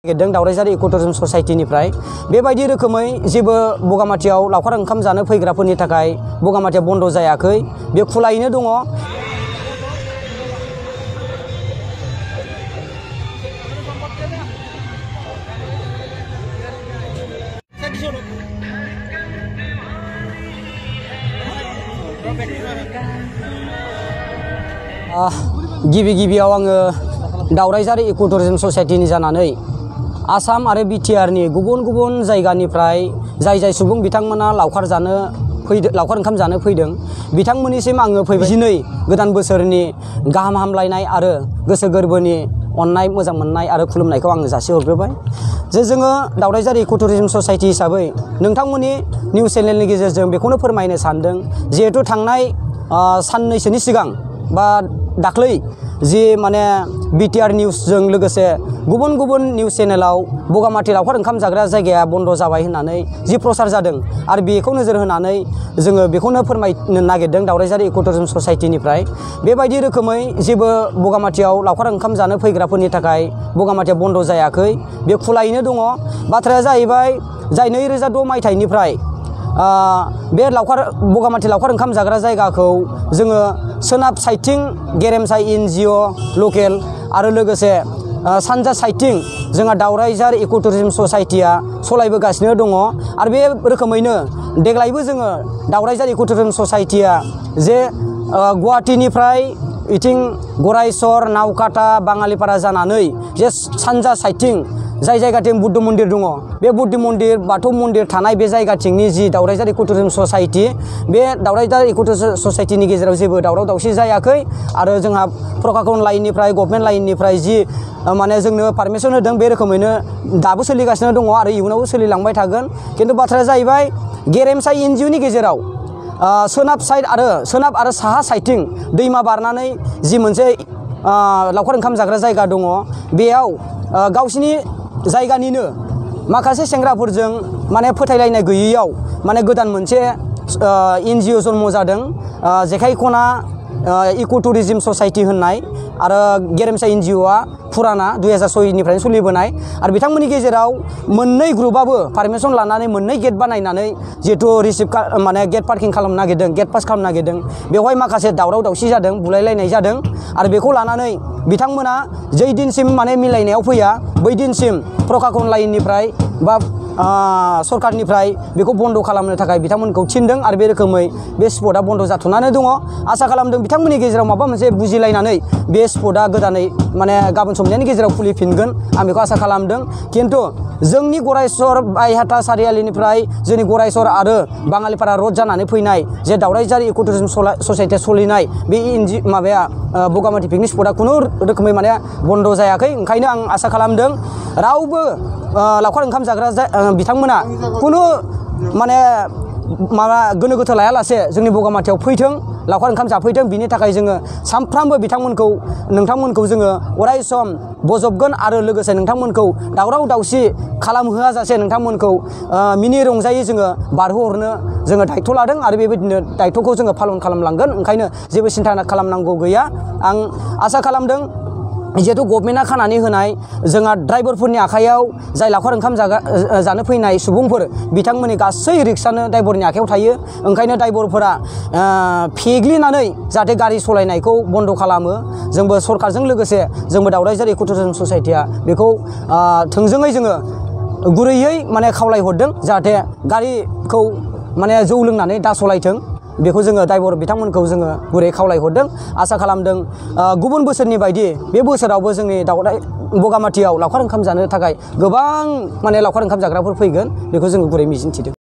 दावराइजारि ecotourism ससाइटिनिफ्राय बेबायदि रोखोमै जेबो बगामाथियाव लावखार ओंखाम जानो फैग्राफोरनि थाखाय बगामाथिया बन्द जायाखै, बे खुलायैनो दङ। गिबियाव आङो दावराइजारि इक'टुरिज्म ससाइटिनि जानानै आसाम आरो बिटिआरनि गुबुन गुबुन जायगानिफ्राय जाय सुबुं बिथांमोना लावखार ओंखाम जानो फैदों बिथांमोननिसिम आङो फैजिनै गोदान बोसोरनि गाहाम हामलायनाय आरो गोसो गोरबोनि अननाय मोजां मोननाय आरो खुलुमनायखौ आङो जासिहरग्रोबाय। जे जोङो दावराइजारि इक'टुरिज्म ससाइटि हिसाबै नोंथांमोननि निउस चेनेलनि गेजेरजों बेखौनो फोरमायनो सानदों, जिहेतु थांनाय साननैसोनि सिगां बा दाख्लै जि माने बिटिआर निउसजों लोगोसे गुबुन गुबुन निउस चेनेलाव बगामाथि लावखार ओंखाम जाग्रा जायगाया बन्द जाबाय होननानै जि प्रसार जादों आरो बेखौ नोजोर होनानै जोङो बेखौनो फोरमायनो नागिरदों दावराइजारि इक'टुरिज्म ससाइटिनिफ्राय बेबायदि रोखोमै जेबो बगामाथियाव लावखार ओंखाम जानो फैग्राफोरनि थाखाय बगामाथिया बन्द जायाखै, बे खुलायैनो दङ। बाथ्राया जाहैबाय जाय 2006 मायथाइनिफ्राय बे बगामाथि लावखार ओंखाम जाग्रा जायगाखौ जोङो सोनाब साइडथिं गेरेमसा NGO लकेल आरो लोगोसे सानजा साइडथिं जोंहा दावराइजारि इक'टुरिज्म ससाइटिया सलायबोगासिनो दङ। आरो बे रोखोमैनो देग्लायबो जोङो दावराइजारि इक'टुरिज्म ससाइटिया जे गुवाहाटीनिफ्राय इथिं गरायसर नावकाटा बाङालिपारा जानानै जे सानजा साइडथिं जाय जायगाथिं बुद्ध मन्दिर दङ, बे बुद्ध मन्दिर बाथौ मन्दिर थानाय बे जायगाथिंनि जि दावराइजारि इक'टुरिज्म ससाइटि, बे दावराइजारि इक'टुरिज्म ससाइटिनि गेजेराव जेबो दावराव दावसि जायाखै। आरो जोंहा प्रकाशन लाइननिफ्राय गभर्नमेन्ट लाइननिफ्राय जि माने जोंनो पारमिसन होदों बे रोखोमैनो दाबो सोलिगासिनो दङ आरो इयुनावबो सोलिलांबाय थागोन। खिन्थु बाथ्राया जाहैबाय गेरेमसा NGO नि गेजेराव सोनाब आरो साहा साइडथिं दैमा बारनानै जि मोनसे लावखार ओंखाम जाग्रा जायगा दङ, बेयाव गावसिनि जायगानिनो माखासे सेंग्राफोरजों माने फोथायलायनाय गैयैयाव माने गोदान मोनसे NGO जन्म जादों, जेखाइ खना इक'टुरिज्म ससाइटि होननाय। आरो गेरेमसा NGOआ फुराना 2006 निफ्रायनो सोलिबोनाय। आरो बिथांमोननि गेजेराव मोननै ग्रुपआबो पारमिसन लानानै मोननै गेट बानायनानै जिहेतु माने गेट पार्किं खालामनो नागिरदों, गेट पास खालामनो नागिरदों, बेवहाय माखासे दावराव दावसि जादों, बुलायलायनाय जादों। आरो बेखौ लानानै बिथांमोना जै दिनसिम माने मिलायनायाव फैया बै दिनसिम प्रकाशन लाइननिफ्राय बा सरकारनिफ्राय बेखौ बन्द खालामनो थाखाय बिथांमोनखौ थिनदों। आरो बे रोखोमै बे स्पटआ बन्द जाथ'नानै दङ। आसा खालामदों बिथांमोननि गेजेराव माबा मोनसे बुजिलायनानै बे स्पटआ गोदानै माने गाबोन समनियानि गेजेराव खुलिफिनगोन, आं बेखौ आसा खालामदों। खिन्थु जोंनि गरायसर बायहाथा सारियालिनिफ्राय जोंनि गरायसर आरो बाङालिपारा रड जानानै फैनाय जे दावराइजारि इक'टुरिज्म ससाइटिया सोलिनाय बे बगामाथि पिकनिक स्पटआ खुनु रोखोमै माने बन्द जायाखै। ओंखायनो आं आसा खालामदों रावबो लावखार ओंखाम जाग्रा बिथांमोना खुनु माने माबा गोनो गोथो लायालासे जोंनि बगामाथियाव फैथों, लावखार ओंखाम जाफैथों। बिनि थाखाय जोङो सानफ्रामबो नोंथांमोनखौ जोङो अराय सम बजबगोन आरो लोगोसे नोंथांमोनखौ दावराव दावसि खालामहोआजासे नोंथांमोनखौ मिनि रंजायै जोङो बारहोहरनो जोङो दायथ' लादों आरो बेबायदिनो दायथ'खौ जोङो पालन खालामलांगोन। ओंखायनो जेबो सिन्था खालामनांगौ गैया। आं आसा खालामदों जिहेतु गभर्नमेन्टआ खानानै होनाय जोंहा ड्राइभारफोरनि आखायाव जाय लावखार ओंखाम जानो फैनाय सुबुंफोर बिथांमोननि गासै रिक्सानो ड्राइभारनि आखायाव थायो। ओंखायनो ड्राइभारफोरा फेग्लिनानै जाहाथे गारि सालायनायखौ बन्द खालामो। जोंबो सरकारजों लोगोसे जोंबो दावराइजारि इक'टुरिज्म ससाइटिया बेखौ थोंजोङै जोङो गुरैयै माने खावलायहरदों, जाहाथे गारिखौ माने जौ लोंनानै दा सालायथों, बेखौ जोङो ड्राइभार बिथांमोनखौ जोङो गुरै खावलायहरदों। आसा खालामदों गुबुन बोसोरनि बायदि बे बोसोरावबो जोंनि बगामाथियाव लावखार ओंखाम जानो थाखाय गोबां माने लावखार ओंखाम जाग्राफोर फैगोन, बेखौ जोङो गुरै मिजिंथिदों।